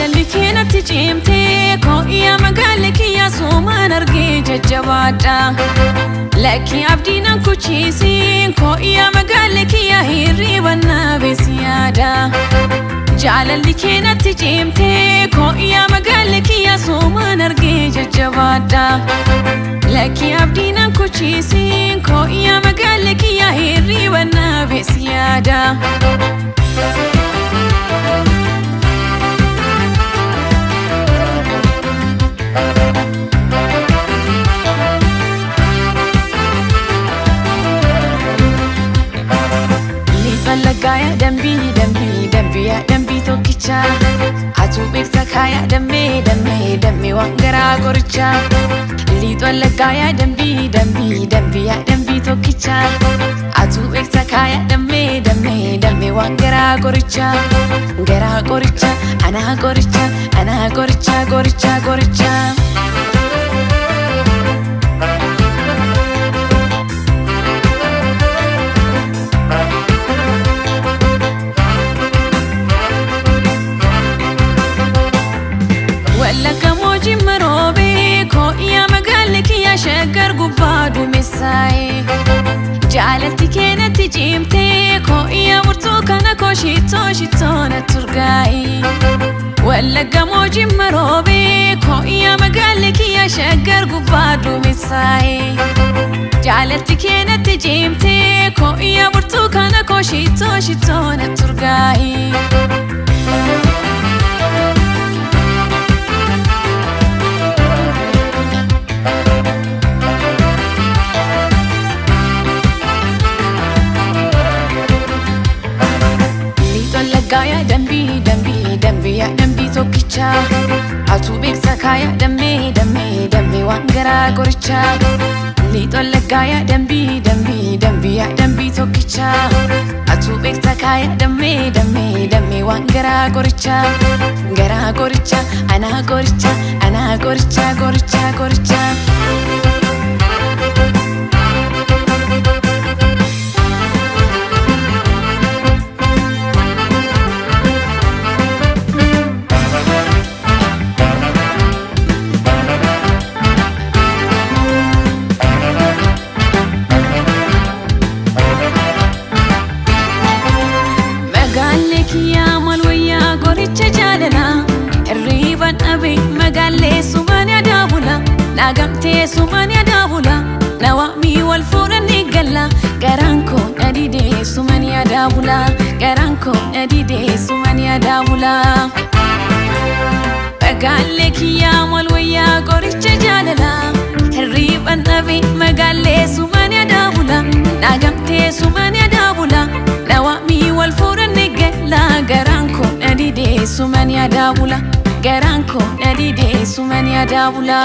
Jaalalli keenatti cimtee koo'iyyaa magaalli kiyya suumaan argee jajjabaadha. Lakki abdiin an kuchiisiin koo'iyyaa magaalli kiyya hirriba naabesi yaada. Jaalalli keenatti cimtee koo'iyyaa magaalli kiyya suumaan argee jajjabaadha. Lakki abdiin an kuchiisiin koo'iyyaa magaalli kiyya hirriba naabesi yaada. Liixwallaggaa dambii dambii dambii dambii tokkicha Atuu beekta kaayaa dammee dammee dammee waan garaa qoricha Liixwallaggaa dambii dambii dambii dambii tokkicha Atuu beekta kaayaa dammee dammee dammee waan garaa qoricha Garaa qoricha anaa qoricha anaa qoricha qoricha qoricha. Wallagga moojii maroobee koo'iyyaa magaalli kiyya shaggar gubbaa duumessaa'e. Jaalatti keenatti cimtee koo'iyyaa murtuu kana koo shittoo shittoo na turgaa'e. Wallagga moojii maroobee koo'iyyaa magaalli kiyya shaggar gubbaa duumessaa'e. Jaalatti keenatti cimtee koo'iyyaa murtuu kana koo shittoo shittoo na turgaa'e. Liixwallaggaa dambii dambii dambii dambii tokkicha Atuu beekta kaayaa dammee dammee dammee waan garaa qoricha Liixwallaggaa dambii dambii dambii dambii tokkicha Atuu beekta kaayaa dammee dammee dammee waan garaa qoricha Garaa qoricha anaa qoricha anaa qoricha qoricha qoricha. Magaalli kiyyaa maal wayyaa qoricha jaalalaa Hirriban dhabe magaallee sumaan yaadaa bula Naagamtee sumaan yaadaa bula Nawaamii wal fuudhanii galla Garaan koo na didee sumaan yaadaa bula Garaan koo na didee sumaan yaadaa bula Magaallee kiyyaa maal wayyaa qoricha jaalalaa Hirriban dhabe magaallee sumaan yaadaa bula Naagamtee sumaan yaadaa bula Nawaamii wal fuudhanii galla Garaan koo na didee sumaan yaadaa bula Garaan koo na didee sumaan yaadaa bula.